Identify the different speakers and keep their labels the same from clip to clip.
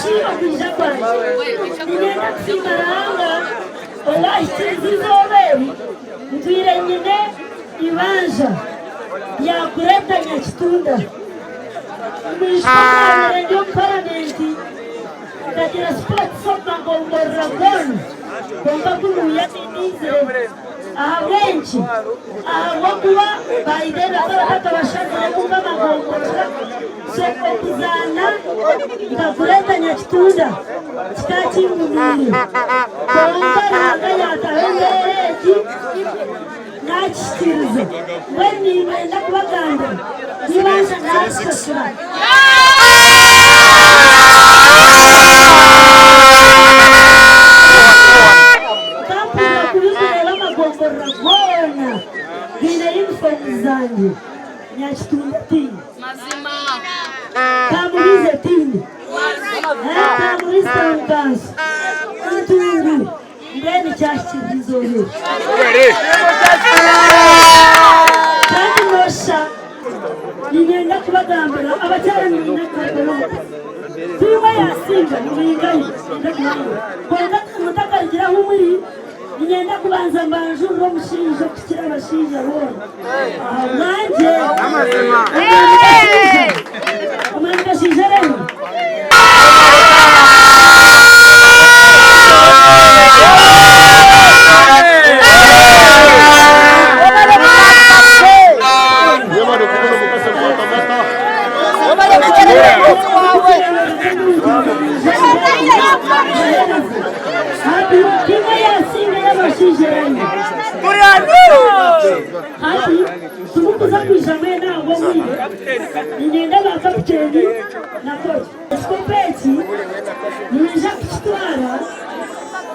Speaker 1: Ahabw'enki okwija kwangye? Niinyenda kusiima Ruhanga owaahikiriza eizooba eri ntwire nyine eibanja rya kureeta Nyakitunda. Nimwijuka ku naabaire ndi omu paramenti nkagira sipotisi omu magomborora goona kwonka kunuuya tindizire. Ahabw'enki? Ahabw'okuba Biden akaba atakabashazire kumpa amagomborora. So okuzaana nka kureeta Nyakitunda kikaakingumiire. Kwonka Ruhanga yaataho embeera egi naakihikiriza. Mbwenu niinyenda kubagambira ngu eibanja naarishashura. Nkampurira kubi kureeba amagomborora goona gaine yunifoomu zangye. Nyakitunda tiine. Kamuliize tiine. Kamuliizi Town Council. Ntungu. Mbwenu kyahikirira eizooba eri. Kandi noshusha niinyenda kubagambira abakyara niinyenda kubagambira omukazi. Tiimu eyasinga nimwingayo niinyenda kubagambira. Kwonka mutakarugire ahu muri Niinyenda kubanza mbanjurire omushaija okukira abashaija boona ahabwangye. Omwami Kashaija, Omwami Kashaija ariho? Tiimu eyasinga ey'abashaija eraihi. Hati timukuza kwija mwena ahabw'obwire. Niinyenda ba kapiteeni na kooki. Ekikopo eki nibaija kukitwara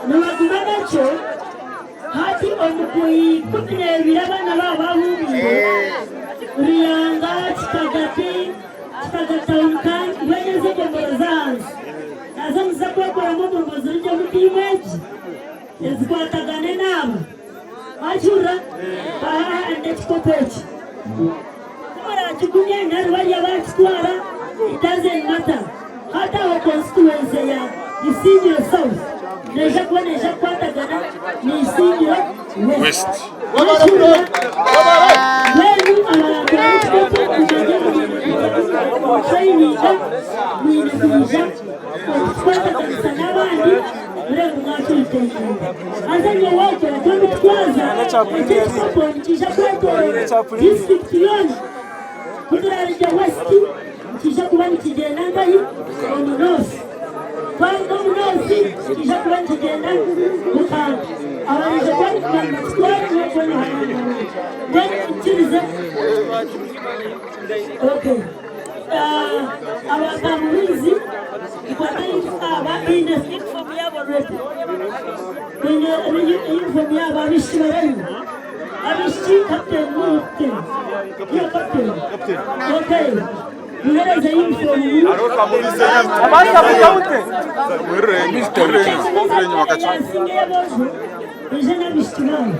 Speaker 1: nibaguma nakyo hati omu 12 abaana baaba bahuumwire, Ruyanga, Kikagati, Kikaga Town Council, mbwenu ezo egombora z'ahansi. Naza niza kwekoramu omurimo zirugyemu tiimu egi ezikwatagane naabo. Mwakihurira? Bahaahande ekikopo eki. Ku murakigumye nari bariya baakitwara it doesn't matter. Hati aho constituency ya Isingiro South neija kuba neija kukwatagana na Isingiro West. Mwakihurira? Mbwenu abaratwara ekikopo mumanye ngu mwine kwija kutrayininga, mwine kwija okukikwataganisa n'abandi murebe ngu mwakiritenginga. Haza nyowe okwo nikwo ndikutwaza, eki ekikopo nikiija kwetoorora disiturikiti yoona. Ku turarugye West, nikiija kuba nikigyenda nkahi? Omu North. Twaruga omu North, nikiija kuba nikigyenda Bukanga. Abaraije kuba nibakitwara nibo boona hamwe n'abandi. Mbwenu mwikirize. Okay. Aba Kamurinzi aba baine uniform yaabo already. Baine uniform yaabo abaishiki barahi? Abaishiki captain niiwe captain. Niiwe captain. Okay. Muhereze uniform. Eyasinga ey'aboojo ije n'abaishiki baabo.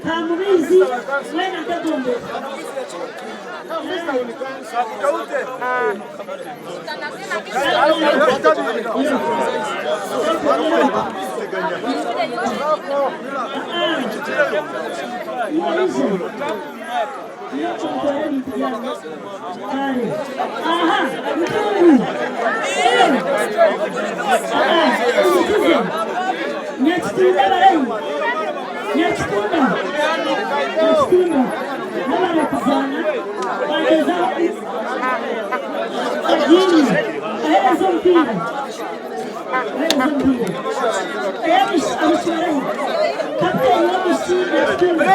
Speaker 1: Kamubizi mwena ntegombere. Nyakitunda barahi Nyakitunda Nyakitunda n'abarikuzaana bagyezaho Kagiini aheereza omupiira aheereza omupiira abaishiki barahi kapiteeni w'abaishiki Nyakitunda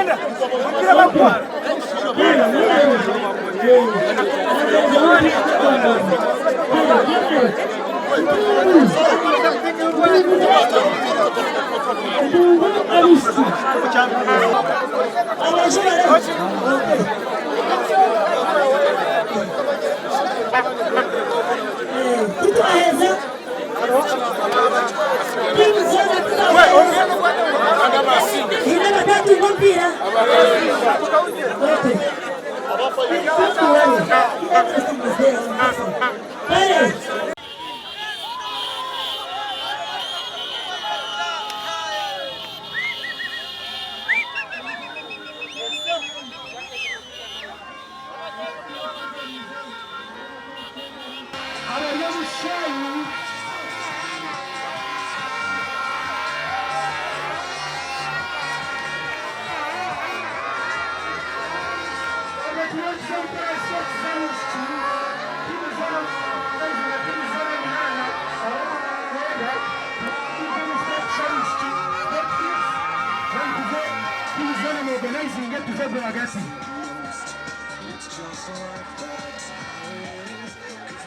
Speaker 1: Titwaheza tiimu zoona tizaheza.
Speaker 2: Tupakinge tuze rwagati.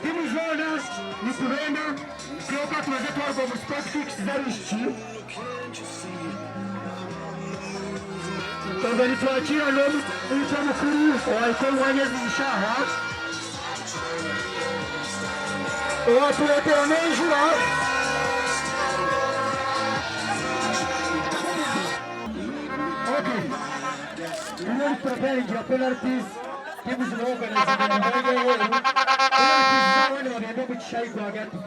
Speaker 2: Tiimu zoona nitubenda kwonka tubaze twaruga omu spot kicks z'abaishiki. Obwo nitwakiira n'omukugu omukuru owahika omu mwanya ezi shaaha owatureetera n'enjura. Okay. Turiyo nitupreparingira penalties. Tiimu ziriho organizinga omu mwanya oweeru. Penalties zaabo nibabenda omu kishaayi rwagati.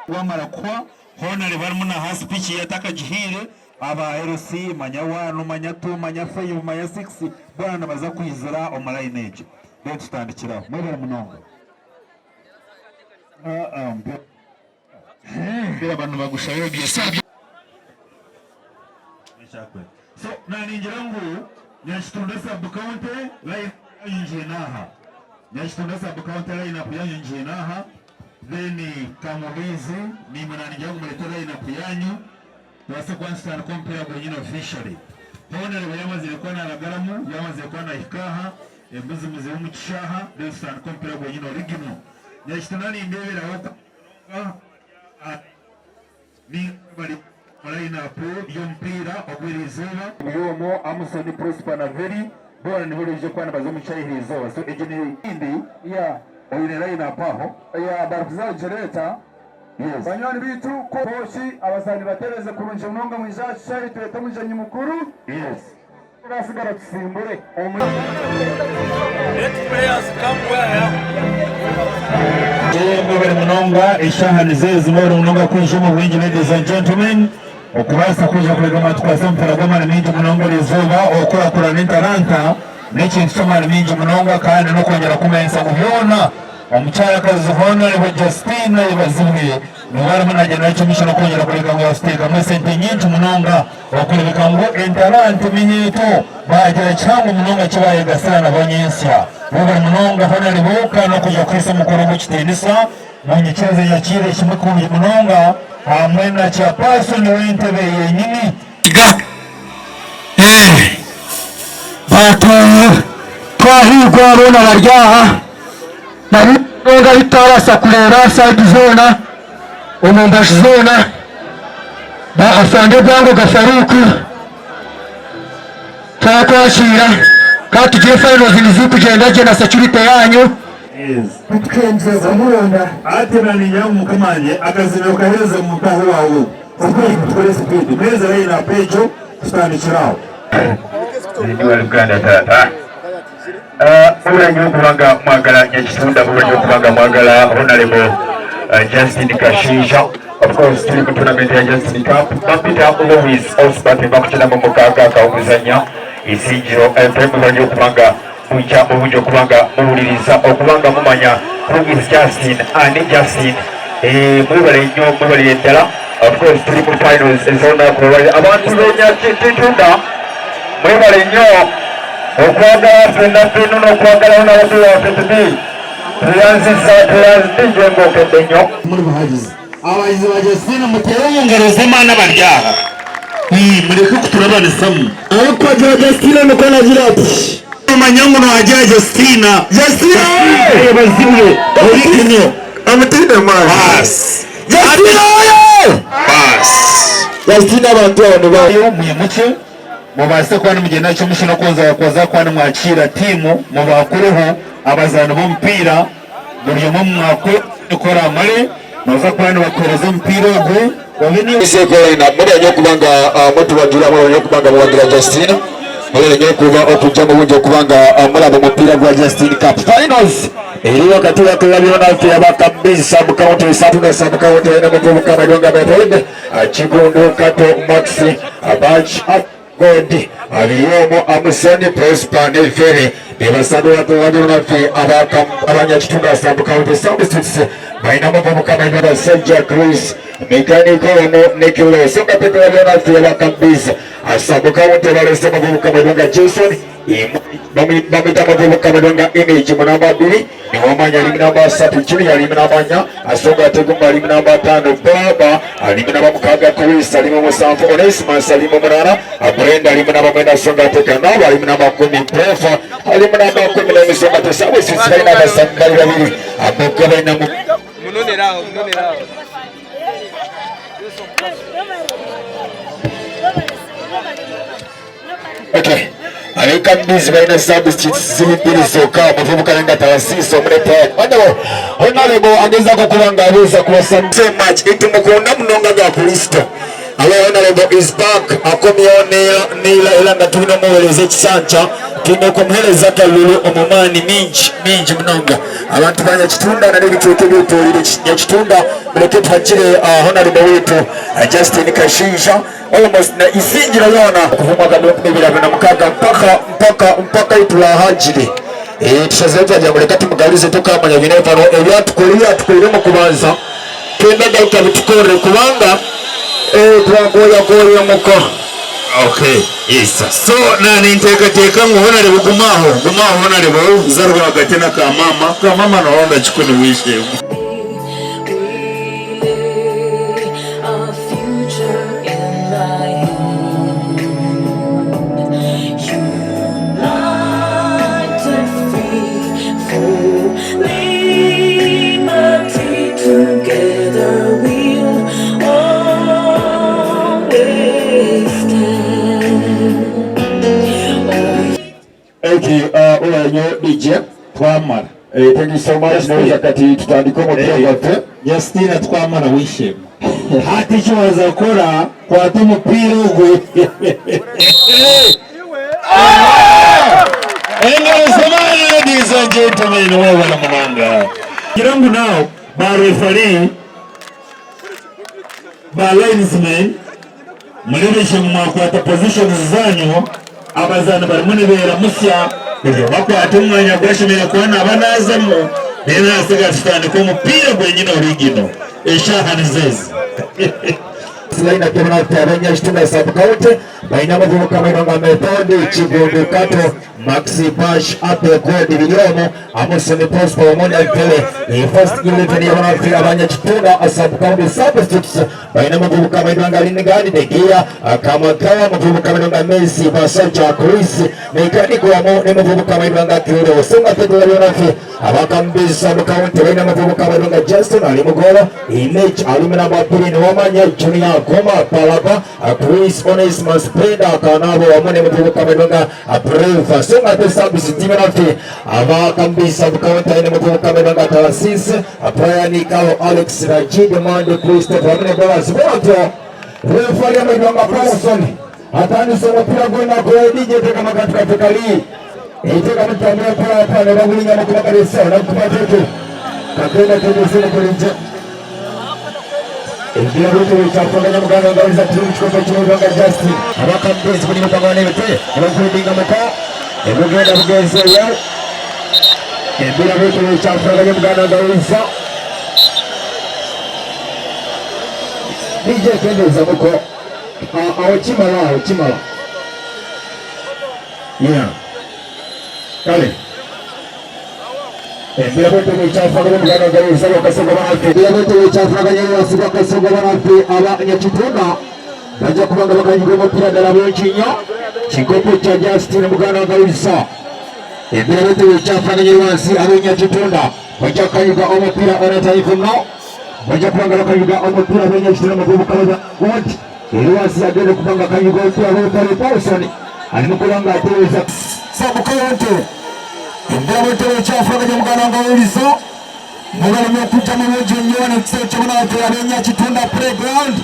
Speaker 3: Wamara kuhwa hoona reeba arimu naha speech ye atakagihaire aba LC manya one manya two manya five manya six boona nibaza kwizira omu line egyo then tutandikire aho. Mwebare munonga. Omupiira abantu nibagushayo So naningira ngu Nyakitunda sub county line yanyu ngiine aha. Nyakitunda sub county line up yanyu ngiine aha. Then Kamubizi naimwe naningira ngu murete line up yanyu tubaase kuba nitutandika omupiira gwenyine officially. Hoona reeba yamazire kuba naragaramu, yamazire kuba nahika aha, embuzi muzihe omu kishaaha then tutandike omupiira gwenyine original. Nyakitunda nindeeberaho ku munonga. Ni bari omu line up y'omupiira ogw'eriizooba. Byomo, Amson, Prosper na Veri boona nibo baije kuba nibaza omu kishaayi eriizooba. So egyo ni indi
Speaker 4: Yeah.
Speaker 3: oine line up aho.
Speaker 4: Yeah, barikuza kugireeta.
Speaker 3: Yes.
Speaker 4: Banywani baitu, kooki abazaani batereeze kurungi munonga mwije aha kishaayi tureete omugyenyi mukuru.
Speaker 3: Yes.
Speaker 4: Turasigara tusimbure.
Speaker 3: Mwebare munonga eshaaha nizo ezi mwebare munonga kwija omu bwingi ladies and gentlemen okubaasa kwija kurega mwatukwasa omupiira gw'amaani maingi munonga eriizooba okukurakurana entaranta n'ekintu ky'amaani maingi munonga kandi n'okwongyera kumanyisa ngu byona Omukyarakazi Honarebo Justine Ayebazibwe niwe arimu nagyenda nakyo n'okwongyera kureebeka ngu yatuteekamu esente nyingi munonga okureebeka ngu entaranta eminyeeto baagira kihango munonga eki baayegasira nabo nyentsya. Webare munonga Honarebo kandi n'okwija kuhaisa omukoro ogu ekitiinisa. Munyikirize nyakiire kimwe kurungi munonga hamwe na Chairperson w'entebe yenyini.
Speaker 5: Ga eh batu twahigwa boona bari aha na bingi ahu tutabaasa kureeba sayidi zoona omu mbaju zoona ba afande Bwango Gafaruku twakwakiira kandi tugire finals nizikugyenda gye na security yanyu.
Speaker 3: Titwenzire
Speaker 4: kumuronda.
Speaker 3: Ati na ningira ngu mukama wangye akazimiro kahereze mutahi wawe speed tukore speed mpereze line up egyo tutandikire aho.
Speaker 6: Niiwe Uganda taata. Mubura nyo kubanga mwagala Nyakitunda, mubura nyo kubanga mwagala Honorable Justin Kashaija. Of course turi mu tournament ya Justin Cup. Bampita Louis Osbert bakukina mu mukaaga akawumuzanya Isingiro FM bali okubanga mujja obungi okubanga muwuliriza okubanga mumanya who is Justin ani Justin. Eh, mwebale nnyo mwebalire ddala. Of course turi mu finals ez'olunaku olwaleero. Abantu b'Enyakitunda mwebale nnyo okwagala ffenna ffenna n'okwagalawo n'abatu baffe tuti tweyanzizza tweyanzidde ng'okedde nnyo.
Speaker 3: Muri bahagizi abahagizi ba Justine muteere omu ngaro z'amaani abari aha mureke kuturabanisamu.
Speaker 5: Arikuhagira Justina nikwo nagira ati.
Speaker 3: Omanya ngu nohagira Justina.
Speaker 5: Justina oye!
Speaker 3: Ayebazibwe buri kimwe.
Speaker 5: Amutaine maani.
Speaker 3: Baasi.
Speaker 5: Justina oye!
Speaker 3: Baasi.
Speaker 5: Justina abantu aba niba.
Speaker 3: Mwimukye mubaase kuba nimugyenda kyomushana oku kuza kuba nimwakiira tiimu mubakureho abazaani b'omupiira buri omwe mwakore amare noza kuba nibakuheereza omupiira ogu obe ni
Speaker 5: Mubanye okuba nga mutuwagira, mubanye okuba nga muwagira Justin, mubanye okuba okujja mu bungi okuba nga mulaba omupiira gwa Justin Cup Finals eri wakati wa club naffe aba Kambizi sub county esatu ne sub county ene muvubuka Mayonga Method Kigundu Kato Max Abach God Aliyomo Amusoni Prosper ne Fere bebasambi batuwagira naffe abanyakitundu sub county substitutes balina muvubuka Mayonga Basajja Chris Mekaniko wamu ne Kilo songa pete wabyonaffe aba Kambizi sub county balese muvubuka Mayonga Jason bamwita muvubuka Mayonga Image munamba 2 niwamanya ali munamba 3 Junior ali munamba 4 Asonga Tegumba ali munamba 5 Baba ali munamba 6 Chris ali mu 7 Onesimus ali mu 8 Brenda ali munamba 9 Asonga Tekanaba ali munamba 10 Prefa ali munamba 10 n'emisonga tesawe sisi balina abasambi bali babiri aboka balina mu
Speaker 7: Munoneraho, munoneraho.
Speaker 5: Okay. Abekambizi balina substitutes ziri bbiri zokka omuvubuka nga Tarasisi omuleta Honorable Honorable agezaako okuba nga abuuza ku basambi so much etumukunda munonga ga Kristo. Aba Honorable is back akomyewo neera era nga tulina omuweereza ekisanca tulina okumuheereza kalulu omu maani mingi mingi munonga. Abantu ba Nyakitunda na n'ebicweka ebyetooroire Nyakitunda mureke tuhagire Honorable waitu Justin Kashaija almost na Isingiro yoona kuva omwaka gwa 2026 mpaka mpaka mpaka itulahagire. Tushazireho twagira ngu reka tumugaruze tukamanya biine ebifano ebyatukora ebyatukoreire omu kubanza twenda garuka bitukorere kubanga twagoyagoya omuka.
Speaker 3: Okay, yes. So na ninteekateeka ngu Honorable gumaho, gumaho Honorable, za rwagati na kamama, kamama noronda kikuni w'eishe-emwe.
Speaker 8: We lay our future in thy hand. United free for liberty, together we'll always stand. Oh,
Speaker 5: Okay, oranyo DJ
Speaker 3: Twamara.
Speaker 5: Thank you so much. Naweza kati tutandike omupiira gwaffe.
Speaker 3: Justina twamara w'eishe-emwe. Hati eki waaza kukora kwata omupiira ogwo. Engaro z'amaani ladies and gentlemen, webale munonga. Ngira ngu now ba referee ba linesmen murebeshe ngu mwakwata positions zanyu abazaani barimu nibeeramusya buri omwe akwate omwanya ogu ashemereire kuba naaba naazamu reero ahasigara tutandike omupiira gwenyine origino eshaaha nizo ezi.
Speaker 5: Line up yabona Abanyakitunda sub county balina abavubuka balina nga Method Kigundu Kato Maxi Bash Ape God Biryomo Amusoni Prosper wamu ne Pele. First 11 yabona Abanyakitunda sub county substitutes balina abavubuka balina nga Linigani Negia Kamagawa muvubuka balina nga Messi Basajja Chris Mekaniko wamu ne muvubuka balina nga Kiro Songa Pedro yabona Abakambizi sub county balina abavubuka balina nga Justin ali mugolo Image ali munamba 2 Niwamanya Junior Goma Palaba Chris Onesimus Brenda Kanabo wamu ne muvubuka balina nga Breva Songa ate substitute naffe Abakambizi sub county alina muvubuka balina nga Tarasisi Brian Kalo Alex Rajid Mande Christopher wamu ne Bolas Bwatyo refa amalwa nga Paulson atandise omupiira gw'ennaku DJ teka makati kaffe kali eteka mutambula mpola ne bagulinnya mu kubakalesa nakuba teke kagenda tegese mukulinja. Ebirabo kyafaganya muganda ngawuliza tuli mu kikopo ky'eggwanga Justin abakampezi kuli mupanga n'ebite abakwedinga muko ebugenda bugenzi eyo ebirabo kyafaganya muganda ngawuliza DJ kendeeza muko awo kimala awo kimala yeah kale Abanyakitunda bajja kuba nga bakanyuga omupiira ddala bulungi nnyo kikopo kya Justin Muganda Gawisa embeera bwetyo ekyafaananye wansi ab'Enyakitunda bajja kukanyuga omupiira onatayivu nno bajja kuba nga bakanyuga omupiira ab'Enyakitunda muvubuka wa eri wansi yagenda okuba nga kanyuga omupiira Rotary Paulson ali mu kuba nga atereeza Sabukalonte embeera bwetyo ekyafaananye Muganda Gawisa mubalimi okujja mu bungi nnyo wano ekisaawe ky'obunaaffe ab'Enyakitunda playground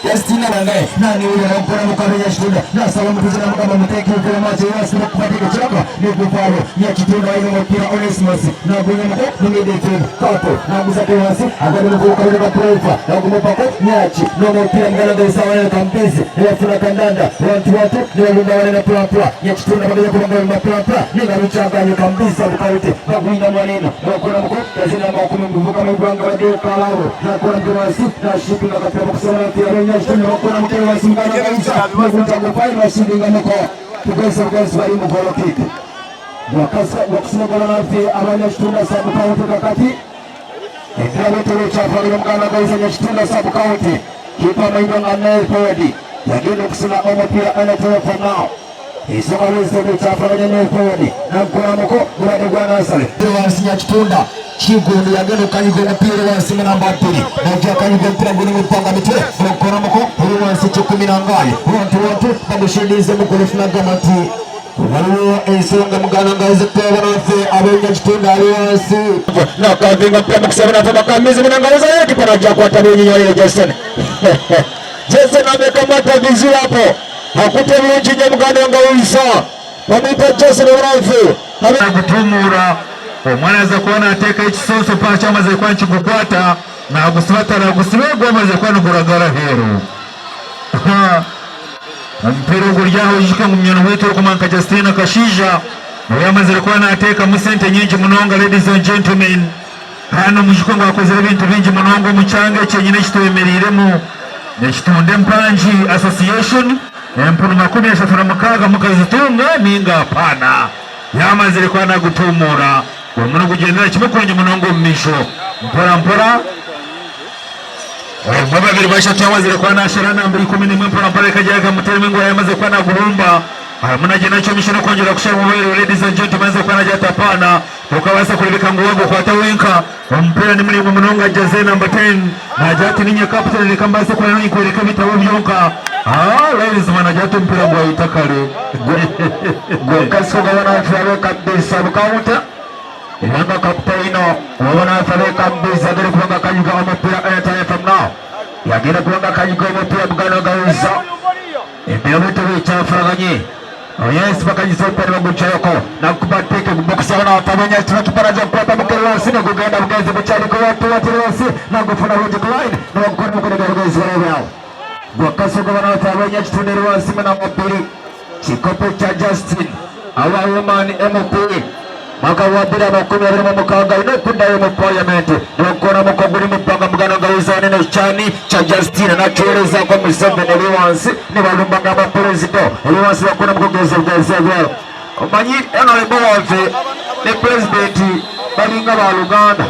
Speaker 5: Yastina bangaye nani huyo anampona mukabenya Kitunda nasaba mutuze na mugamba muteke ukole macho yasi kupatika chaka ni kufaro ya Kitunda ile mpira Onesimus na gunya mko mumidfield kato naguza kwa hasi agana mko kabla kwa profa na kumupako nyachi no mpira mgana ndio sawa na kambizi yafuna kandanda watu watu ni walunda wale na plapla ya Kitunda bagaya kubanga maplapla ni garuchanga kambiza bukaute bagwina mwaneno bakora mko yazina makumi mvuka mugwanga bade kalabo nakora mkwasi na shipping akapira kusoma mpira abanyakitunda sub county kakati ekirabetero kyafalira muganda gaiza nyakitunda sub county kipa maidwa nga Nelford yagenda okusula omupiira anytime now ensonga lwezitebe kyafalanya Nelford naggulamuko gubadde gwa Nasale wansi Nyakitunda Kigundu yagenda okukanyuga omupiira wansi mu namba bbiri najja akanyuga omupiira guli mu bbanga mitwe bagukoramuko oli wansi kikumi na ngaayi wantu wantu bagushindiize mugolofu nagamba nti waliwo ensonga muganda nga zikuba naffe ab'Enyakitunda ali wansi nakavinga mpira mukusaba nafe bakamizi munangaliza yekipa najja kwata bunyinyalire Jason Jason amekamata vizuri hapo akute bulungi nnyo muganda nga wisa bamuyita Jason Oranfe
Speaker 3: kutumura omwana aza kuba nateeka ekisonso paka kyamaze kuba nikigukwata nagusiba ataragusiba gwamaze kuba niguragara aheeru omupiira oguri aho oijuke ngu munywani waitu orikumanywa nka Justina Kashaija nawe yamazire kuba nateekamu sente nyingi munonga ladies and gentlemen kandi omwijuke ngu akozire ebintu bingi munonga omu kyanga ekyenyine ekitwemereiremu ekitunda empangi association empunu 36 mukazitunga ninga hapana yamazire kuba nagutumura gurimu nigugyendera kimwe kurungi munonga omu maisho mpora mpora omwe babiri bashatu yamazire kuba nashara nambiri 11 mpora mpora reka agyere akamuteremu engora yamaze kuba naguhumba harimu nagyenda nakyo omumaisho nokwongyera kushara omubeere ladies and gentlemen amaze kuba nagya ati hapana okabaasa kurebeka ngu wagukwata wenka omupiira ni muraingwa munonga jersey number 10 nagya ati ninye captain reka mbaase kureba ninkworeka ebitabo byonka ah ladies man nagya ati omupiira gwayita kare
Speaker 5: Gwakasuka wanafe kabisa bukawuta Yanga kapitaino wanafe kabisa gari kubanga kanyuga omupiira anytime from now yagenda kubanga kanyuga omupiira mugano gawuza embeera bwetyo bwekyafaganye yes bakanyuza omupiira bagucayoko nakuba teke box abana batabenya kino kiparaja kukwata mukere wansi nogugenda bugenzi bukyaliko watu watiri wansi nagufuna bulungi ku line nobakukora mukono gwa bugenzi barabawo gwakasuka bana batabenya kitunderi wansi munamba bbiri kikopo kya Justin awa woman MP mwaka wa 2026 alina okuddayo mu parliament nokukora muko guli mu bbanga muganda nga nene kyani kya Justin nakiwerezaako Museveni eri wansi ne balumbanga abaperezida eri wansi bakora mukugeza bwezebwero omanyi honorable waffe ne pulezidenti balinga ba Luganda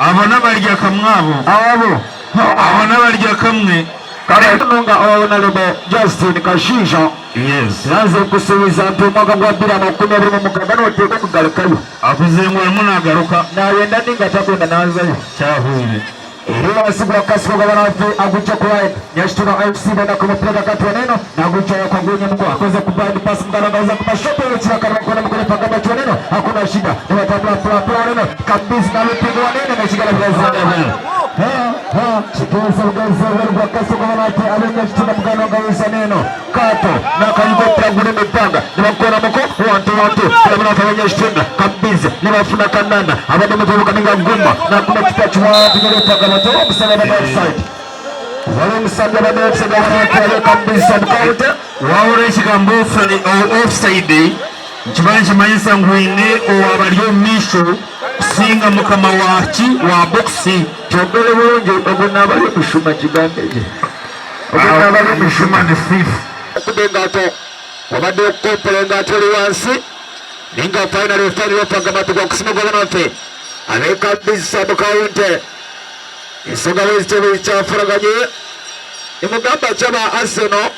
Speaker 3: abo n'abarya kamwe abo
Speaker 5: abo
Speaker 3: abo n'abarya kamwe
Speaker 5: kale nga honorable Justin Kashaija
Speaker 3: yes
Speaker 5: yaze kusuubiza nti omwaka gwa 2026 n'oteeka kugarukayo
Speaker 3: akuzenguramu nagaruka
Speaker 5: nayenda ninga tagenda nazayo
Speaker 3: kyahwire
Speaker 5: eri wansi gwa kasiko gabanafe agujja ku right Nyakitunda FC benda ku mupira kakati waneno nagujayo kwa gwenye mko akoze ku blind pass mgaragaza ku mashoto yochira karako na mkono pagamba choneno hakuna shida ni watabla pla pla waneno kabisa na lupigo waneno na shigala brazil ha ha chikeza ugaza gwa kasiko gabanafe abenya Nyakitunda mugano gawisa neno kato na kayugo pragune mipanga ni bakora mko Wantu wantu kulabira abanyakitunda Kambizi nibafuna kanana abadde muvubuka ninga guma nakuma kitachi wantu nibapaka bato omusana abadde offside wali omusambi abadde offside abadde Kambizi sub-county.
Speaker 3: Wahurira ekigambo offside nikiba nikimanyisa ngu haine owaaba ari omu maisho kusinga mukama wa ki wa bokisi.
Speaker 5: Kyongere bulungi ogwo naaba ari omushuma kigambo ekyo. Ogwo naaba ari omushuma.
Speaker 3: Ni thief.
Speaker 5: Okuba engato wabadde okukompora engato eri wansi ninga finally finally opanga amatu gwakusima gwabanafe abekambisa sub county ensonga bwezityo bwezikyafuraganye nimugamba ki aba Arsenal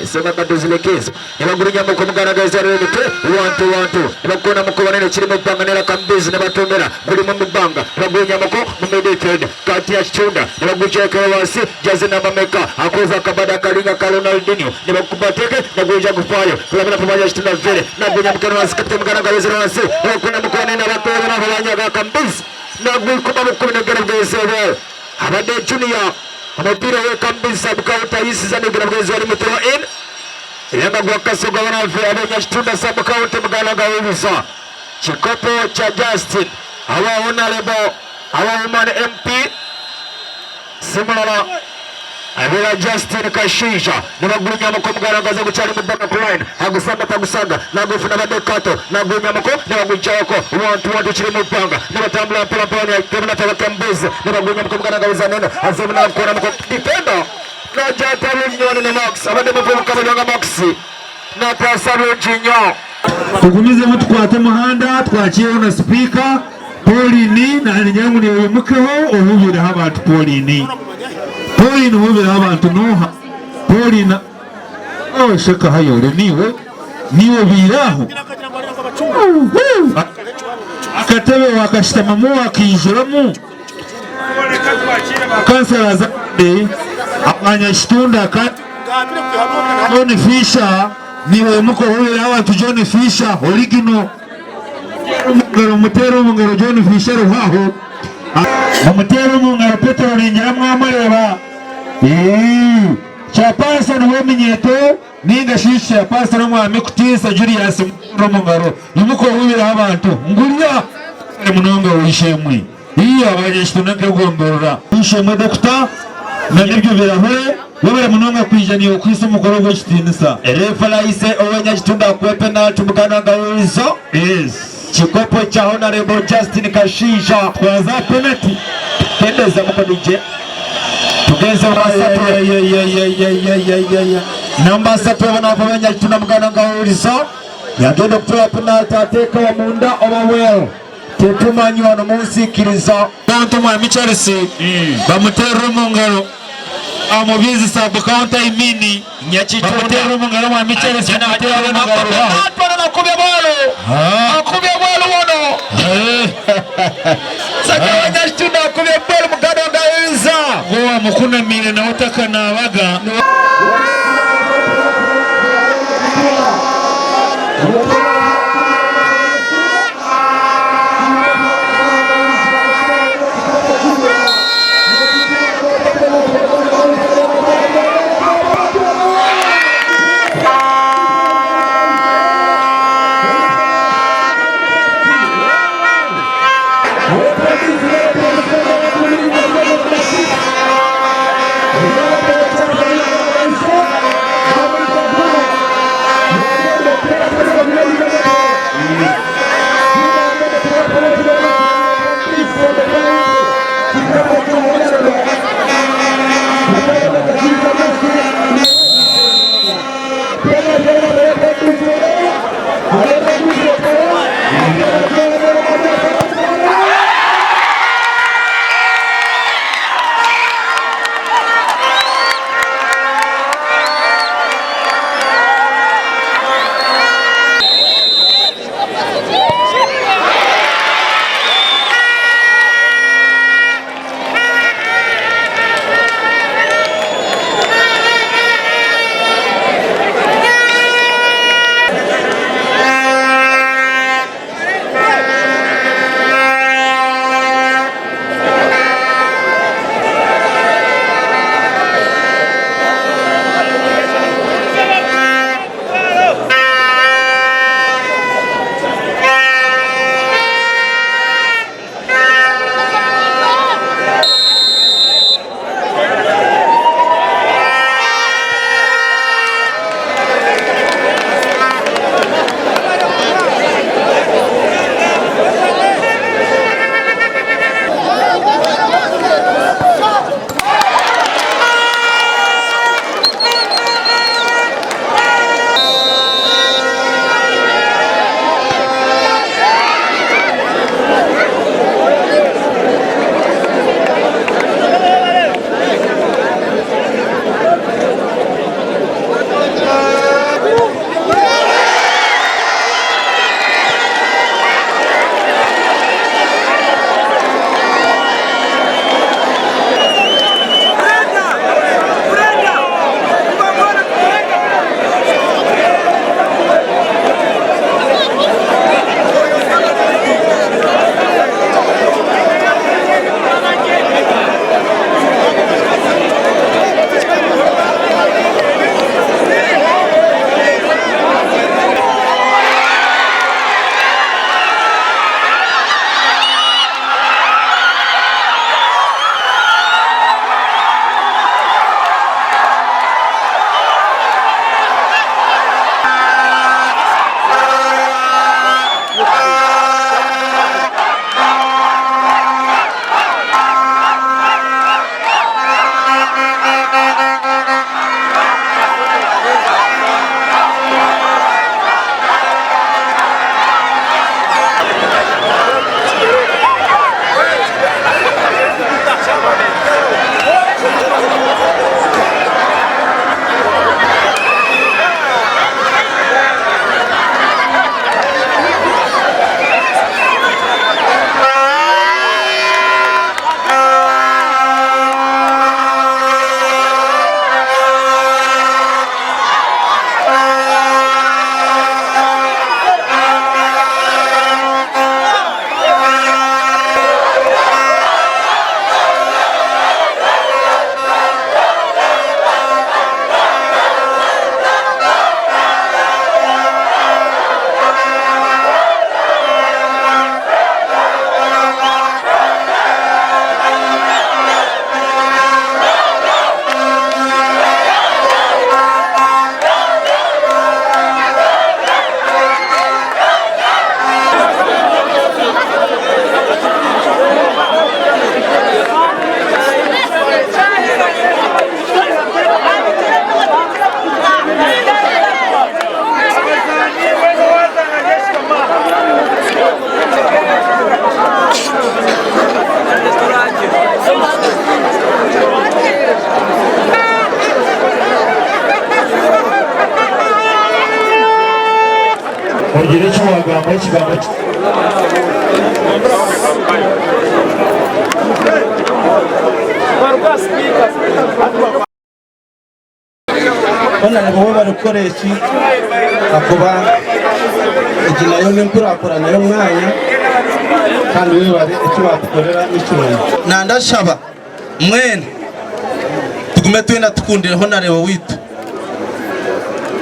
Speaker 5: ensonga katuzireke ezo nibagurinyamuka omugaragaza emitwe wantu wantu nibakukonamuko banene kiri mu bbanga nera kambizi nibatomera gulimu mu bbanga nibagurinyamuko mu midfield kati ya kitunda nibagukyekera wansi jazi namba meka akoza akabada akalinga ka Ronaldinho nibakuba teke nagwija gufaayo kulabira pamanya kitunda vere nagunyamukeno wansi kapita mugaragaza wansi nibakukonamuko banene abatobera abanyaga kambizi nagwikuba bukumi nagera bwezebwe abadde junior omupiira ow'ekambizi sub-county ayisiza negera bwezi wali mu throw in era gwa Kasoga banaffe ab'enyakitunda sub-county muganda gawuliza kikopo kya Justin aba honorable aba woman MP simulala abeera Justin Kashinja nebagulunyamuko omugaragaza gukyali mu bbanga ku line agusanga tagusanga nagufuna badde kato nagulunyamuko nebagujjawoko wantu wantu kiri mu bbanga nebatambula mpola mpola tebunatabaka mbuzi nebagulunyamuko omugaragaza neno azemu nakonamuko defender najata bulungi nnyo ne Max abadde muvubuka balwanga Max nataasa bulungi nnyo.
Speaker 3: Tugumizemu tukwate omuhanda twakiireho na sipiika Pauline naningira ngu niiwe oyimukeho ohubireho abantu Pauline. Pauline ohubireho abantu noha? Pauline oh sheka hayore niiwe niiwe obiire aho? Akatebe wakashutamamu wakaijuramu? Kansala azadde abanyakitunda John Fisher niiwe oyimuka ohubireho abantu John Fisher origino omungaro muteere omungaro John Fisher ruhaho mumuteere omungaro Petero ningira mwamureeba Chairperson w'eminyeeto ninga shi Chairperson omwami Kutiisa Julius muteere omungaro imuka ohubireho abantu ngurya munonga w'eishemwe iyo abanyakitunda nk'egomborora w'eishemwe Dokita na n'ebyo birahure webare munonga kwija niiwe kwisa omukoro gw'ekitiinisa.
Speaker 5: Refa ayise ow'enyakitunda akuwe penalty muganda ngawulizo.
Speaker 3: Yes.
Speaker 5: Kikopo kya Honorable Justin Kashinja.
Speaker 3: Twaza penalty.
Speaker 5: Kendeza muko DJ. Tugenze basatu. Namba satu abana abanyakitunda muganda ngawulizo. Yagenda okutola penalty ateeka wa munda oba well. Tetumanyi wano munsiikiriza.
Speaker 3: Bantu mwami Charles bamuterera omu ngaro amubizi sub county imini bamuterera omu ngaro mwami Charles bamuterera omu ngaro ruhaho.
Speaker 5: Akubye bwalo. Akubye bwalo wano. Sajja wanyakitunda akubye bwalo muganda ngawuliza.
Speaker 3: Gwe wamukunamire nawe otakanabaga. Ogira eki wagamba ekigambo ki.
Speaker 9: Boona nibo barikukora eki ahakuba egi nayo n'enkurakurana y'omwanya kandi webare eki watukorera nikirungi. Nandashaba mwena tugume twena tukundireho na Leo waitu.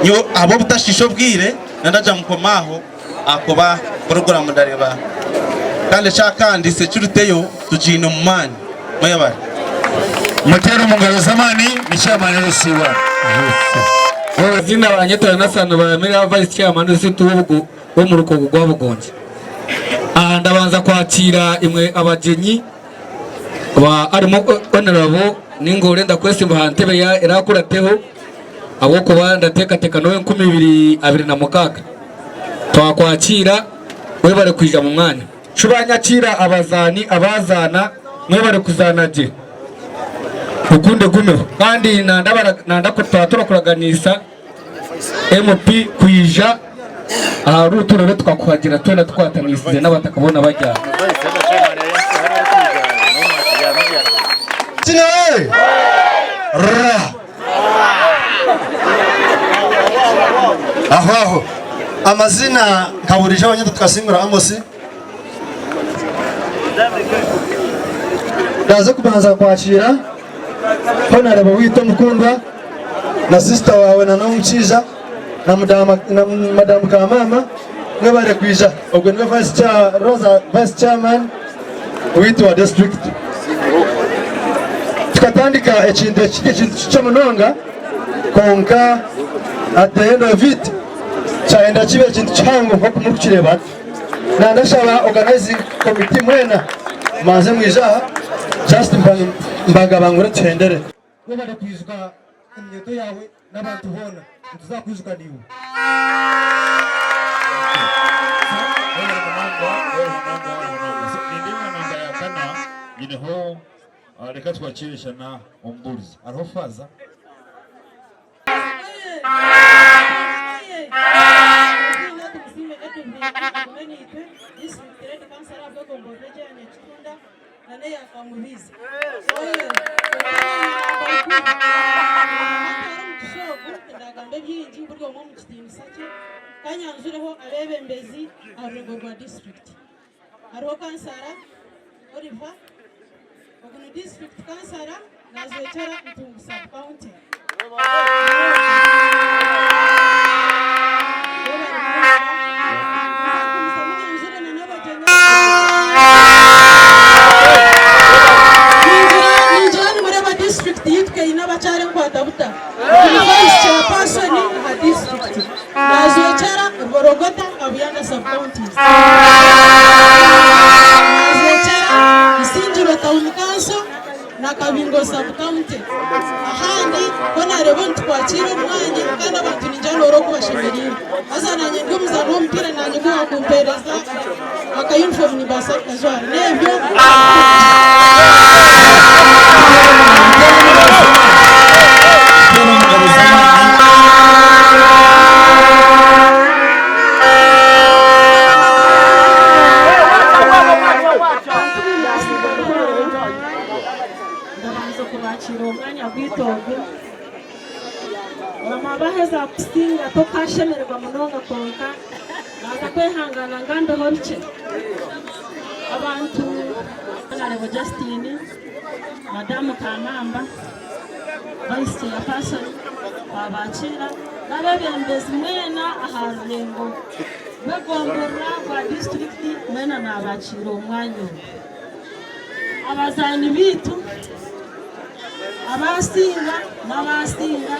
Speaker 9: Nyowe ahabw'obutashiisha obwire nandagira ngu nkome aho ahakuba puroguraamu ndareeba kandi ekyakandi security yo tugiine omu maani. Mwebare.
Speaker 3: Muteere omu ngaro z'amaani ni chairman Rusiiwa.
Speaker 10: Amazina banyeta Nasani Baramira Vice Chairman w'isitu w'omuruka ogu gwa Bugongi. Ndabanza kwakira imwe abagyenyi harimu Honourable ninga orenda kwesimba aha ntebe erakurateho ahabw'okuba ndateekateeka n'owenkumi ibiri 26 twakwakira webare kwija mu mwanya. Shuba nyakiira abazaani abaazaana mwebare kuzaana gye rukundo egumeho kandi nanda twaba turakuraganiisa MP kwija aha ruutu reero tukakuhagira twena tukwatanisize n'abataka boona bari aha.
Speaker 11: Kino ra aho aho amazina nka burijo abanyeta tukasingura Amos Ndaza kubanza kwakira Honarebo waitu omukundwa na sister wawe na n'omukiija na madamu Kamama mwebare kwija. Ogwe niwe vice chair, Rosa vice chairman waitu wa district. Tukatandika ekintu eki ekintu kikye munonga kwonka at the end of it kyayenda kibe ekintu kihango nk'oku murikukireeba hati. Nandashaba organizing committee mwena mubanze mwije aha just mbagabangure tuhendere.
Speaker 2: Webare kwijuka eminyeeto yaawe n'abantu boona. Nituza kwijuka naiwe.
Speaker 3: Nindeeba namba ya kana nyineho reka twakire shana omubuurizi. Hariho faaza?
Speaker 12: Hariho kansara Oliver, ogu ni disiturikiti kansara naajwekyera Ntungu sabu kaunti. Ningira nimureeba disiturikiti yaitu ka eine abakyara enkwatabuta. Ogu ni vice chairperson aha disiturikiti. Naajwekyera Ruborogoda na Buyanda sub counties. Naajwekyera Isingiro town council na Kabingo sub county. Ahandi ho naareeba nitukwakira omwanya kandi abantu ningira noora oku bashemereirwe. Haza naanye ndi omuzaani w'omupiira naanye ku waakumpeereza aka uniform nimbaasa kukajwara. N'ebyo.
Speaker 1: Ndabanza okubakiira omwanya gwaitu ogu. Wamara baheza kukusinga tokashemererwa munonga kwonka naza kwehangana ngambeho bikye. Abantu Honourable Justine, Madamu Kamamba, Vice Chairperson twabakiira n'abebembezi mwena aha rurengo rw'egomborora rwa disiturikiti mwena nabakiira omu mwanya ogu. Abazaani baitu Abasinga n'abasinga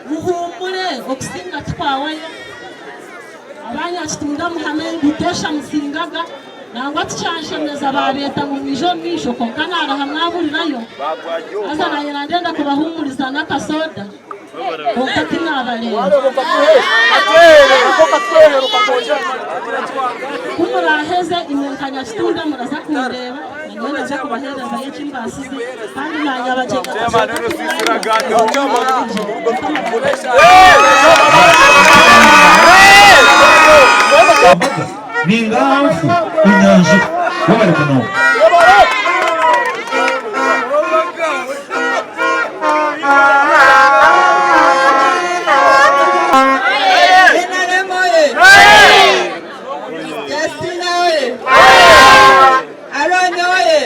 Speaker 1: muhuumure okusinga tikwawayo. Abanyakitunda muhame ngu butoosha musingaga nangwa tikyanshemeza baabeeta ngu mwije omu maisho kwonka naaraha mwaburirayo. Haza naanye nandenda kubahuumuriza n'akasoda kwonka tinabareeba. Ku muraaheze imwe nka Nyakitunda muraza kundeeba nanyowe ndaza kubaheerezayo eki mbaasize kandi naanye abagyenyi
Speaker 3: Embaga ninga aha nfu enyanjura. Webare munonga.
Speaker 13: NRM oye! Justina oye! Aaron oye!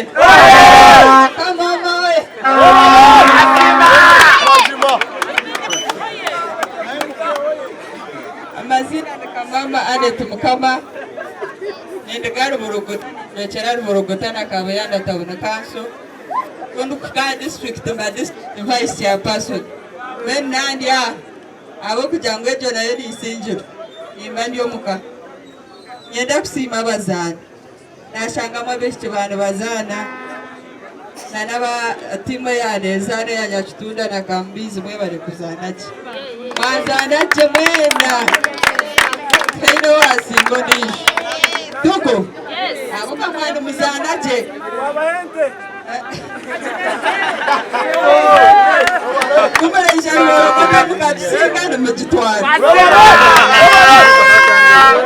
Speaker 13: Kamama oye! Amazina ni Kamama Annet Mukama, ninduga Ruburuguta, ntekyera Ruburuguta na Kabuyanda Town Council, ku ndikuhika aha disiturikiti mba disiturikiti vice chairperson. Mbwenu nandi aha ahabw'okugira ngu egyo nayo neisingiro, nimba ndi omuka. Niinyenda kusiima abazaani. Naashangamu abaishiki ba nibazaana na n'aba tiimu eya neezaana eya Nyakitunda na Kambiizi mwebare kuzaana gye. Mwazaana gye mwena tihaine owaasinga ondiijo. Tuku? Ahabw'okuba mwaba nimuzaana gye. Ku muraija Ruhanga mukatusinga nimugitwara.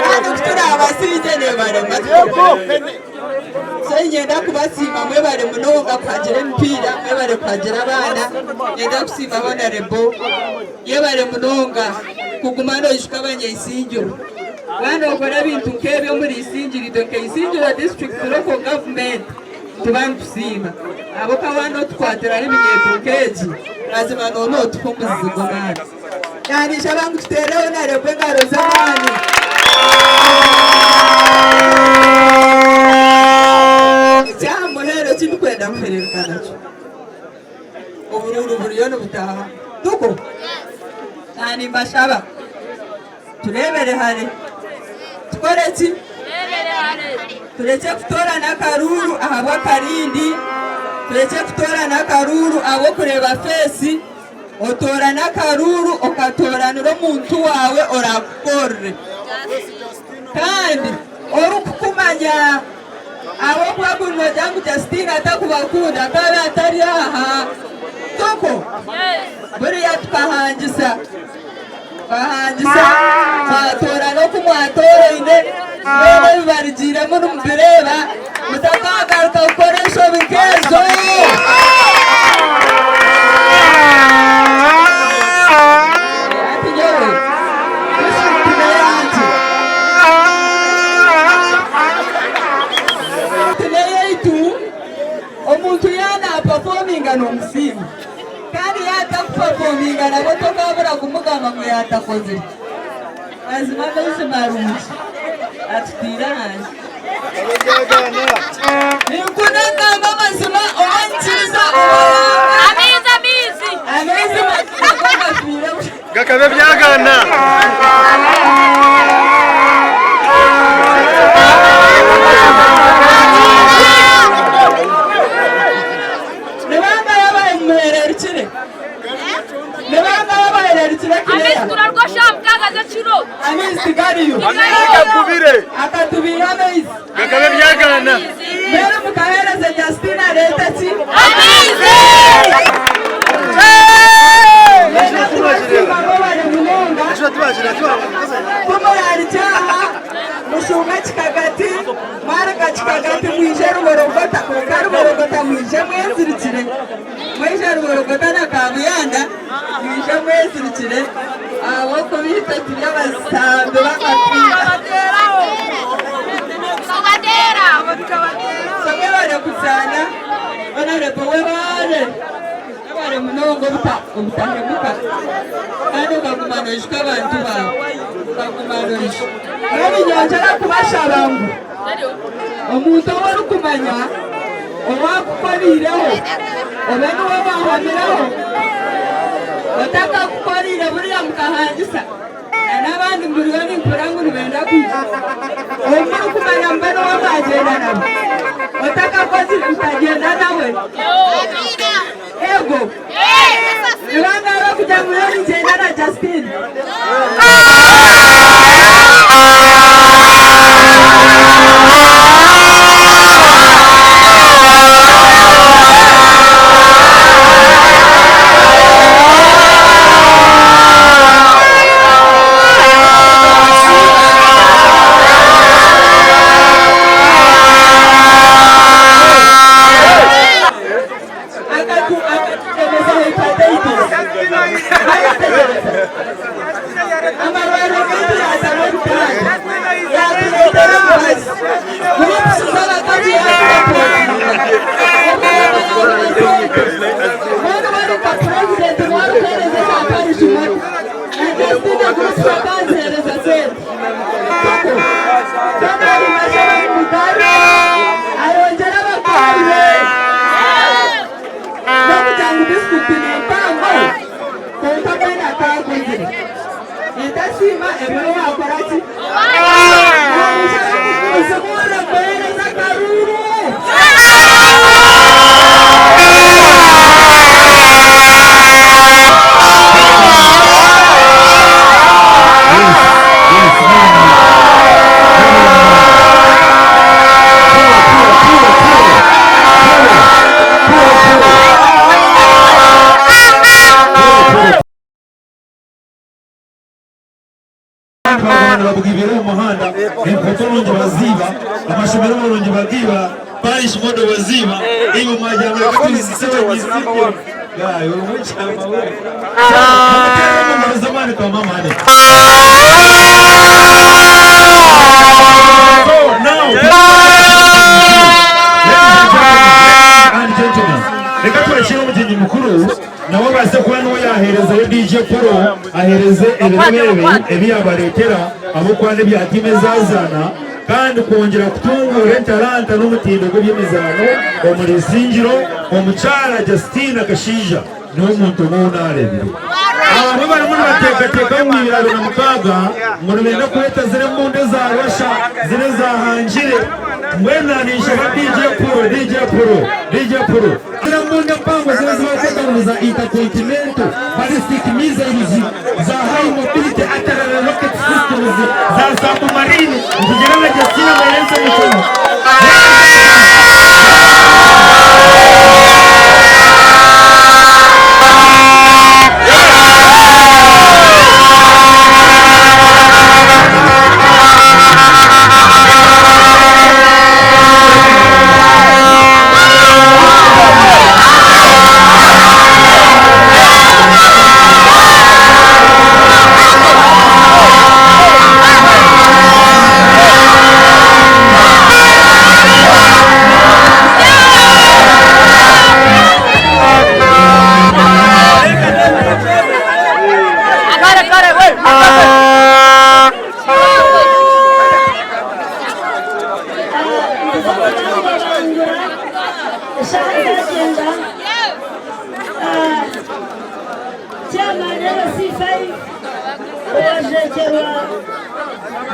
Speaker 13: Kandi ku turaabasingye neebarema. So niinyenda kubasiima mwebare munonga kuhagira emipiira, mwebare kuhagira abaana. Niinyenda kusiima Honarebo, yebare munonga kuguma noijuka abanyaisingiro. Waaba nookora ebintu nk'ebi omuri Isingiro, itwe nka Isingiro District Local Government, Nituba nitusiima ahabw'okuba waaba nootukwatiraho eminyeeto nk'egi, mazima nooba nootuha omuzizi gw'amaani. Naanishaba ngu tuteereho Narebwa engaro z'amaani. Eky'aha muheru eki ndikwenda kuhereruka nakyo, oburuuru buriyo nibutaaha. Tikwo? Naaba nimbashaba tureebere hare. Tukore ki? Turekye kutoorana akaruuru ahabw'akarindi, turekye kutoorana akaruuru ahabw'okureeba feesi, otoorane akaruuru okatooranira omuntu waawe oraakukorere kandi orikukumanya ahabw'okuba kuri noogira ngu Justine atakubakunda akaba atari aha. Tikwo? Buriya tukahangisa. Bahangisa, mwatoora n'oku mwatooraine, byona ebi barugiiremu nimubireeba, mutakaagaruka kukora enshobi nk'ezo. Hati nyowe, disiturikiti n'eyangye. Disiturikiti n'eyaitu, omuntu yaaba naapafominga noomusiima. Kandi yaatakupafominga nabwo tokaabura kumugamba ngu yaatakozire. Mazima amaizi marungi atutaire ahansi. Ninkunda kugamba amazima oba nyikiriza oba oyanga. Amaizi mazima go gafiire busha.
Speaker 7: Gakabe byagaana.
Speaker 13: Ni bangahi abamuhererukire? Ni bangahi abahererukire Claire? Amaizi tigariyo. Akatubiiha amaizi.
Speaker 7: Gakabe byagaana.
Speaker 13: Mbwenu mukaheereza Justina areete ki? Mbwenu tubasiima mwebare munonga. Ku murarikye aha mushuume kikagati. Mwaruga Kikagati mwije Ruborogota, kwonka Ruborogota mwije mwezirikire. Mwaija Ruborogota na Kabuyanda mwije mwezirikire ahabw'okuba itwe turi abasambi b'akapiira. So mwebare kuzaana, Honourable webare, webare munonga obutahemuka kandi okaguma noijuka abantu baawe, okaguma noijuka. Mbwenu nyongyera kubashaba ngu omuntu ou orikumanya owaakukoreireho obe niwe waahamireho, otakakukoreire buriya mukahangisa n'abandi mburiyo nimpurira ngu nibenda kwija. Ou murikumanya mube niwe mwagyenda nabo, otakakozire mutagyenda nawe. Ego. Ni bangahi abarikugira ngu nyowe ningyenda na Justine?
Speaker 14: Ebyo wakora ki? Osobora kuhereza akaruru?
Speaker 3: Abantu babwibira omu muhanda, enkuuto nungi baziiba, amashomero marungi bagiiba, parish model baziiba, imwe mwagira ngu reka tuhisise abanyisingiro. Guy, ori omukyama we. Kamuteere omu ngaro z'amaani kwa mama Annet. So now, ladies and gentlemen, reka twakire omugyenyi mukuru nawe abaase kuba niwe yaaheerezayo DJ Pro aheereze ebirabo ebi ebi yaabareetera ahabw'okuba n'ebya tiimu ezaazaana kandi kwongyera kutunguura entaranta n'omutindo gw'eby'emizaano omuri Isingiro. Omukyara Justina Kashaija niwe muntu omwe ou naareebire. Abamwe barimu nibateekateeka omu 2006 ngu nibenda kureeta ziri embundu eza Russia ziri ezahangire. Mbwenu naninshaba DJ Pro, DJ Pro, DJ Pro. Ziri embundu empango ziri ezi barikweta ngu niza Intercontinental Ballistic Missiles za High Mobility Artillery Rocket Systems za Submarine nitugira na Justina Mayense Mukono.
Speaker 1: Eshaaha zagyenda. Chairman LC5 owajwekyerwa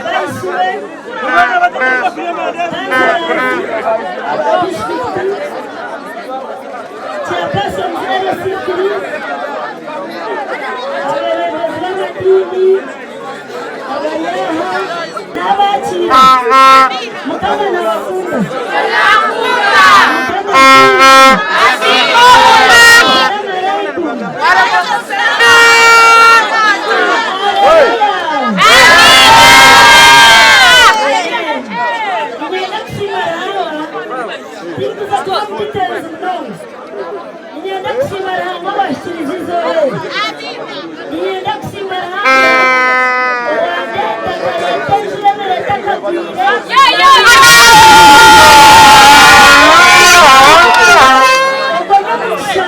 Speaker 1: Vice we, Councillors aba disiturikiti, Chairpersons LC3, abeebembezi b'amadiini abari aha n'abakiira. Mukama nabakunda. Mukama asiimwe. Salamu alaikum. Niinyenda kusiima Ruhanga, tinkuza kuba omu details munonga. Niinyenda kusiima Ruhanga owahikiriza eizooba eri. Niinyenda kusiima Ruhanga owandeeta nkareeta enjura ebiro etakagwire. Ogwo n'omugisha.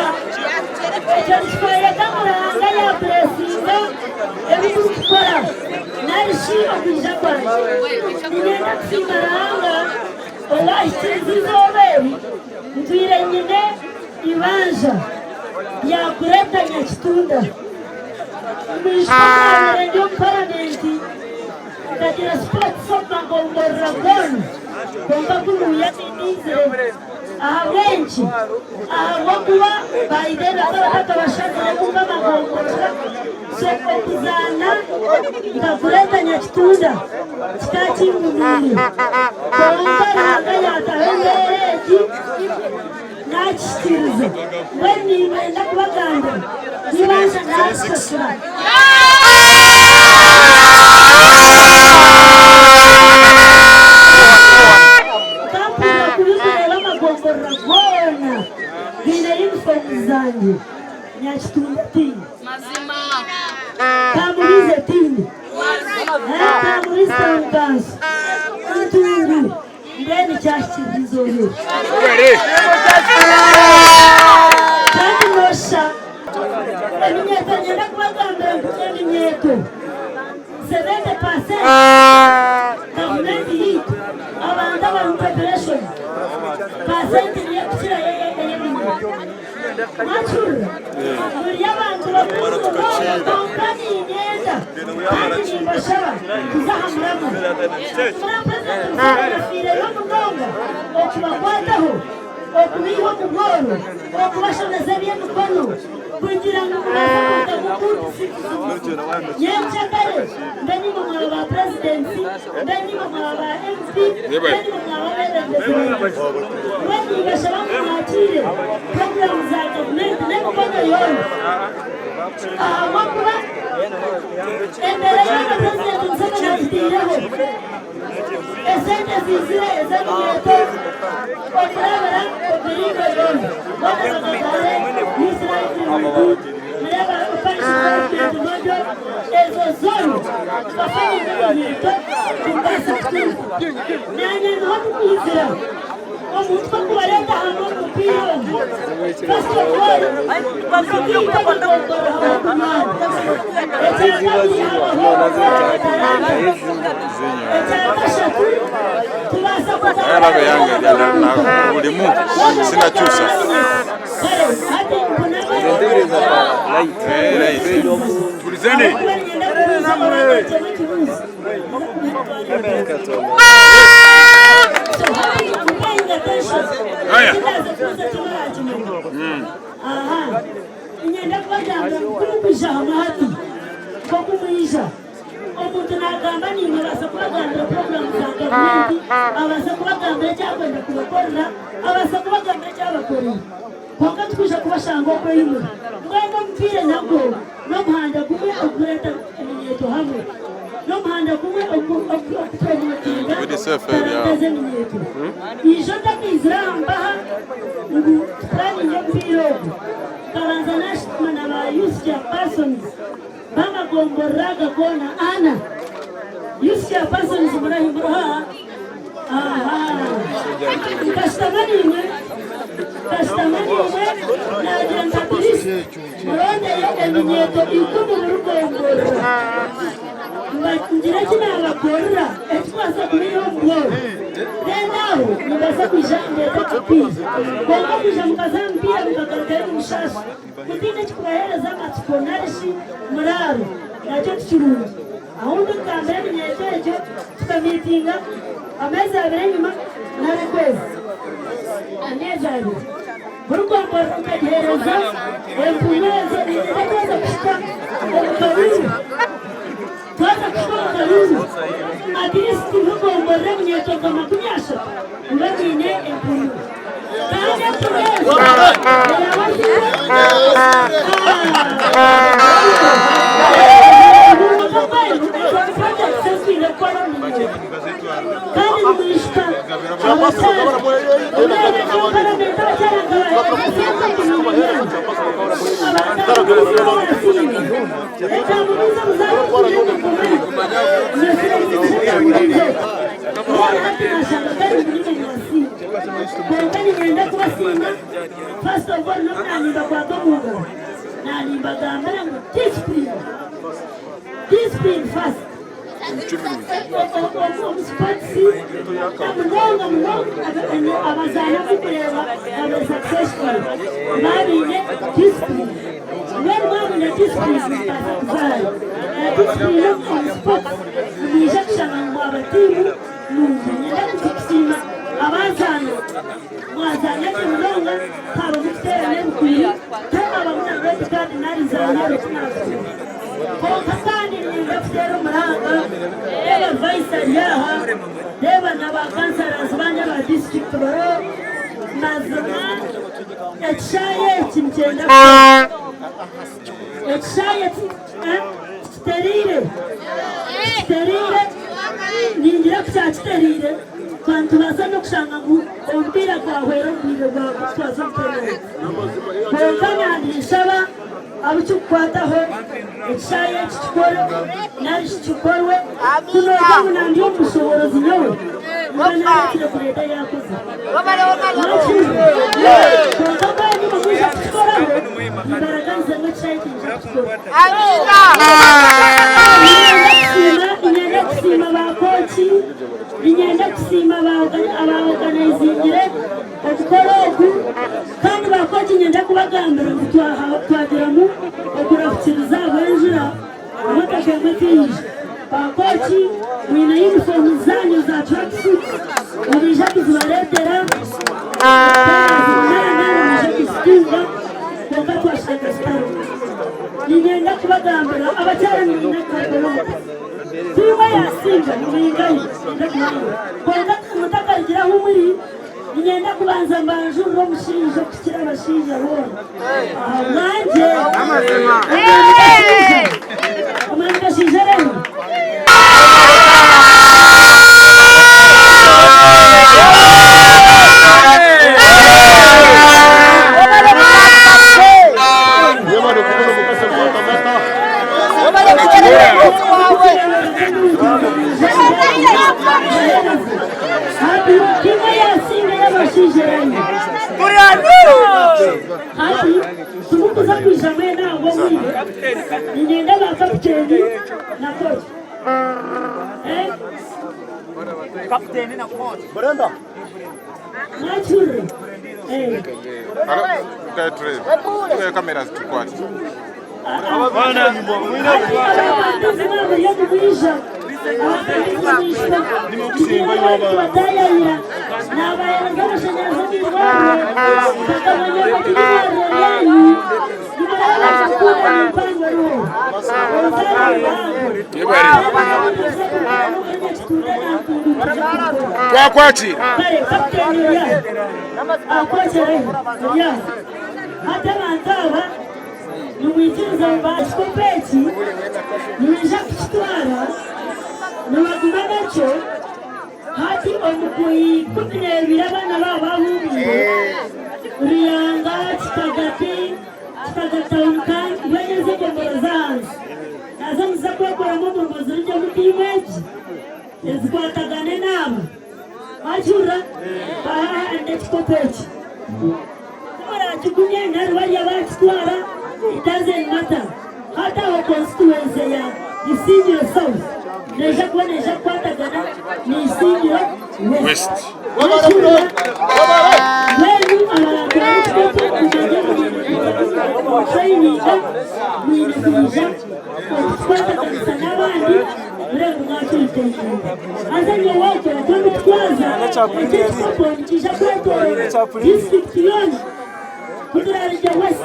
Speaker 1: Ekyo nikitworeka ngu Ruhanga yaabureesinga ebi turikukora nari shi okwija kwangye. Niinyenda kusiima Ruhanga owaahikiriza eizooba eri ntwire nyine eibanja rya Greater Nyakitunda. Nimwijuka ku naabaire ndi omu paramenti nkagira sports omu magomborora goona kwonka kunuuya tindizire. Ahabw'enki? Ahabw'okuba by then bakaba batakabashaziremu nk'amagomborora so okuzaana nka Greater Nyakitunda kikaba kingumiire. Kwonka Ruhanga yaataho embeera egi naakihikiriza. Mbwenu niinyenda kubagambira ngu eibanja naarishashura. Nkampurira kubi kureeba amagomborora goona gaine yunifoomu zangye. Nyakitunda tiine. Kamuriize tiine. Kamuriizi Town Council. Ntungu. Mbwenu kyahikirira eizooba eri. Kandi noosha eminyeeto niinyenda kubagambira ngu eminyeeto 70% gavumenti yaitu abantu abari omu population pasenti niyo erikukirayo ey'eminyeeto. Mwakihurira? Muri abantu bakuru munonga kwonka niinyenda kandi nimbashaba kuza aha muramwa. Mura Purezidenti Museveni afiireyo munonga okubakwataho, okubaiha omu bworo, okubashomesa eby'emikono kugira ngu mubaase kurugamu good citizens. Nyencakare mbe niimwe mwaba ba Purezidenti, mbe niimwe mwaba ba MP, mbe niimwe mwaba abeebembezi b'ensi. Mbwenu nimbashaba ngu mwakiire puroguraamu za gavumenti n'emikono yoona ahabw'okuba embeera yoona Purezidenti Museveni agitaireho. Esente ziizire ez'eminyeeto okurabira omu miringo yoona. Boona bakatwara Youth Livelihood, Mureeba Parish Development Model, ezo zoona zikafundinga eminyeeto kubaasa kutunga. Naanye niho ndikwizira omuntu kubareeta hamwe omu mupiira ogu. First of all, nitukwita ebigombora hamwe kunywani. Ekyakabiri habaho etalanta. Ekyakashatu tubaasa
Speaker 15: Nalaba yange bulimu sinakyusa. Tulizeni. Haya.
Speaker 1: Niinyenda kubagambira ngu kumurikwija hamwe hati, nk'oku mwija, omuntu naagamba naimwe abaasa kubagambira puroguraamu za gavumenti, abaasa kubagambira eki arikwenda kubakorera, abaasa kubagambira eki abakoreire. Kwonka tikwija kubashanga okwo imwe. Mbwenu omupiira nagwo n'omuhanda gumwe ogurikureeta eminyeeto hamwe. N'omuhanda gumwe ogukupuromotinga talanta z'eminyeeto. Ijo ntakaizire aha mbaha ngu tupuraninge omupiira ogu, nkabanza nashutama na ba youth chairpersons b'amagomborora aga goona ana. Youth chairpersons murahi muriho aha? Aha. Nkashutama naimwe, nkashutama naimwe naagira nti at least murondeyo eminyeeto ikumi buri gomborora. Ngire eki naabakorera ekikubaasa kubaiha omu bworo. Then aho nimbaasa kwija ndeete akapiira. Kwonka kwija mukaza aha mupiira mukagarukayo nimushasha mutaine ekikubaheereza amatsiko nari shi muraaro, nakyo tikirungi. Ahu ndikugambira eminyeeto egyo tukamiitinga ameezi abiri enyima nari okwezi, ameezi abiri. Buri gomborora nkagiheereza empunu ezo niinyenda twaza kuhika omu karuuru, twaza kuhika omu karuuru at least buri gomborora eminyeeto nka 30 mube mwine empunu. Kandi empunu ezo eraba Kandi nimwijuka abakyara omwebembezi wa paramenti abakyara nkabaheereza sente 14 abatambulize barasiima etambulize obuzaare obutuura nyesire mbwenu hati nashanga kari ngu nimwe mwasiima kwonka niinyenda kubasiima first of all n'obu naanimbakwata omu ngaro naanimbagambira ngu discipline discipline first Omu sipotsi na munonga munonga abazaani abu orikureeba babire successful nibaba baine discipline. Mbwenu mwaba mwine discipline nimubaasa kuzayo. Na discipline omu sipotsi nimwija kushanga ngu mwaba tiimu nungi. Niinyenda kusiima abazaana, mwazaana gye munonga haabamu kuteerana ebikuri, tihabamu na red card nari za yellow ku naazikora. Kwonka kandi niinyenda kuteera omuranga, reeba Vice ari aha, reeba na ba councillors bandi aba district bariho, mazima ekishaayi eki nikyenda kukora. Ekishaayi eki tikitereire, tikitereire, ningira ku kyakitereire twaba nitubaasa n'okushanga ngu omupiira gwahwera omu bwire bwa kutwaza omu penalty. Kwonka naninshaba Abu kirikukwataho, ekishaayi eki kikore nari shi kikorwe, ku noogira ngu nandi omu bushoboorozi nyowe, mba naarekire kureeta yaakuza. Mwakihurira? Kwonka mbwenu imwe mwija kukikoraho, nimbaraganisa ngu ekishaayi eki niinyija kukikora. Niinyenda kusiima, niinyenda kusiima baakooki, niinyenda kusiima abaaoganayizingire omukoro ogu, kandi baakooki niinyenda kubagambira. Bikaija. Baakooki mwine yunifoomu zaanyu za tracksuits nibaija kuzibareetera pairs munaana nimwija kuzitunga kwonka twashanga zitariho. Niinyenda kubagambira abakyara mwine akakoro. Tiimu eyaasinga nimwingayo kwonka mutakarugire ahu muri Niinyenda kubanza mbanjurire omushaija okukira abashaija boona ahabwangye. Omwami Kashaija, Omwami Kashaija ariho? Hati tiimu eyasinga ey'abashaija eraiha. Hati timukuza kwija mwena ahabw'obwire. Niinyenda ba kapiteeni na kooki. Mwakihurira? Hati mwaba nimwija, kubataayaayira naabaheereza amashanyarazi omu irwariro, nkagabanya eirwariro ryanyu, nimurabaasa kukunda nimpango eriho.
Speaker 15: Twakwakira.
Speaker 1: Kare kapiteeni ori aha, akwakira ori aha. Hati abantu aba Nimwikiriza ngu baakikopo eki nibaija kukitwara nibaguma nakyo hati omu 12 abaana baabo bahuumwire Ruyanga, Kitagati, Kitagati Town Council mbwenu ezo egombora z'ahansi nazo niziza kwekoramu omurimo zirugyemu tiimu egi ezikwatagane n'aba. Mwakihurira? Bahaahande ekikopo eki. Ku muraakigumye nari bariya baakitwara, it doesn't matter. Hati aho constituency ya Isingiro South neija kuba neija kukwatagana na Isingiro West. Mwakihurira? Mbwenu abaraatware ekikopo mumanye ngu mwine kwija kutrayininga, mwine kwija okukikwataganisa n'abandi murebe ngu mwakiretaininga. Haza nyowe okwo nikwo ndikutwaza, eki ekikopo nikiija kwetoorora disiturikiti yoona. Ku turaarugye West,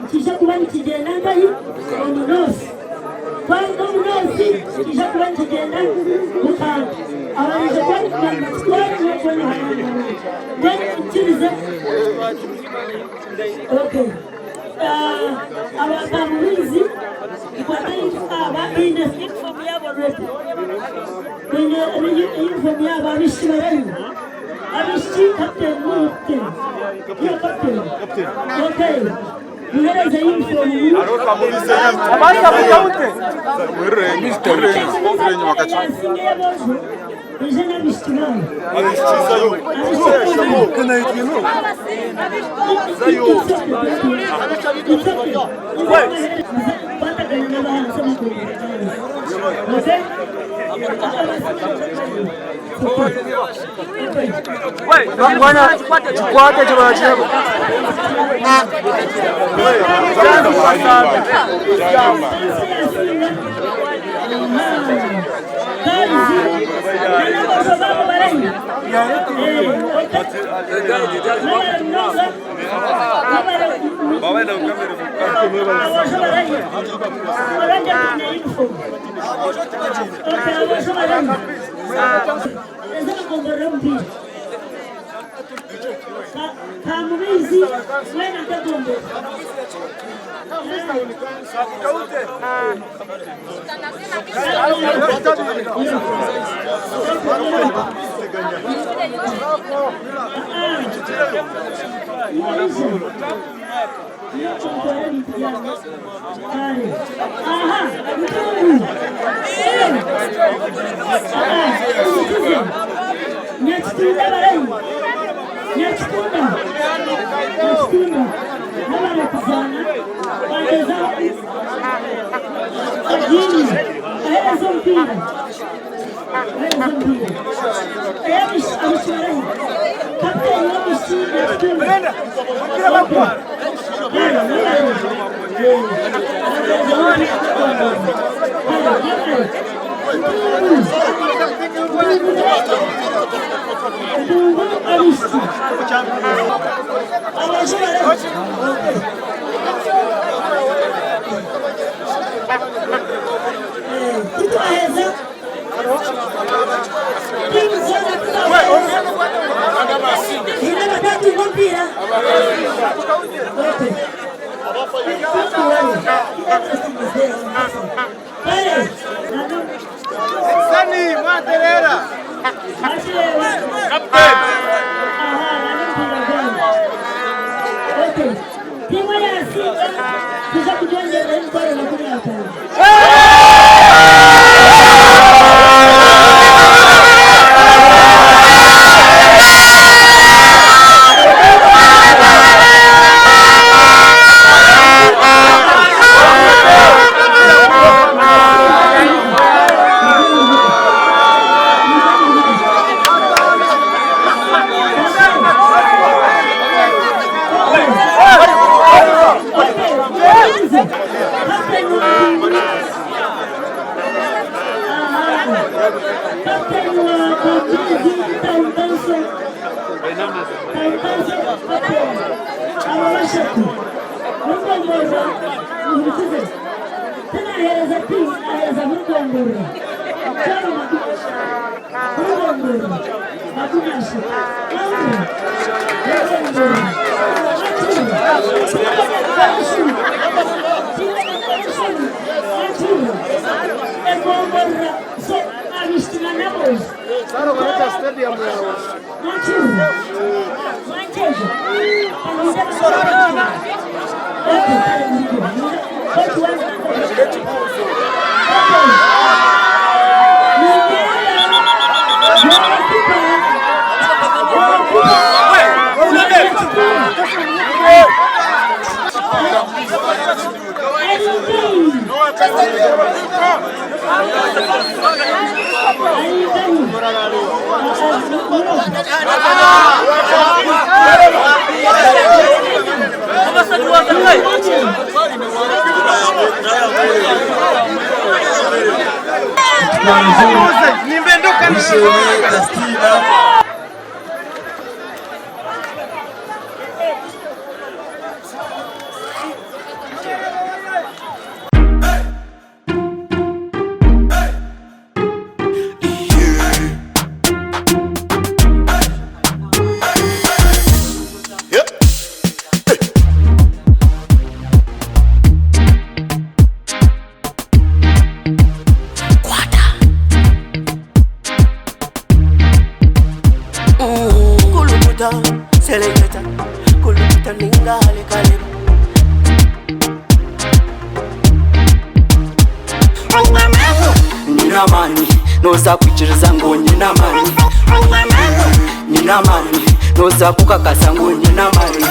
Speaker 1: nikiija kuba nikigyenda nkahi? Omu North. Twaruga omu North, nikiija kuba nikigyenda Bukanga. Abaraije kuba nibakitwara nibo boona hamwe. Mbwenu mwikirize. Okay. Aba bamurinzi aba baine uniform yabo already. Baine uniform yabo abaishiki barayo. Abaishiki captain ni captain. Niwe captain. Okay. Muhereze uniform. Yasinga y'abojo. Ije n'abaishiki baabo. Kamubizi mwena ntagombora. Nyakitunda barahi Nyakitunda Nyakitunda n'abarikuzaana bagyezaho Agiini aheereza omupiira aheereza omupiira Abaishiki barahi Kapiteeni w'abaishiki Nyakitunda. Titwaheza ine batatunga omupiira.
Speaker 7: Sani mwaterera.
Speaker 1: Timu yasinga tuza kugyongerera emitwaro 50.
Speaker 16: Kulukuta, seleketa, kulukuta ninga halikaleba. Nina amani, noza kwikiriza ngu nyina amani. Nina amani, noza kukakasa ngu nyina amani.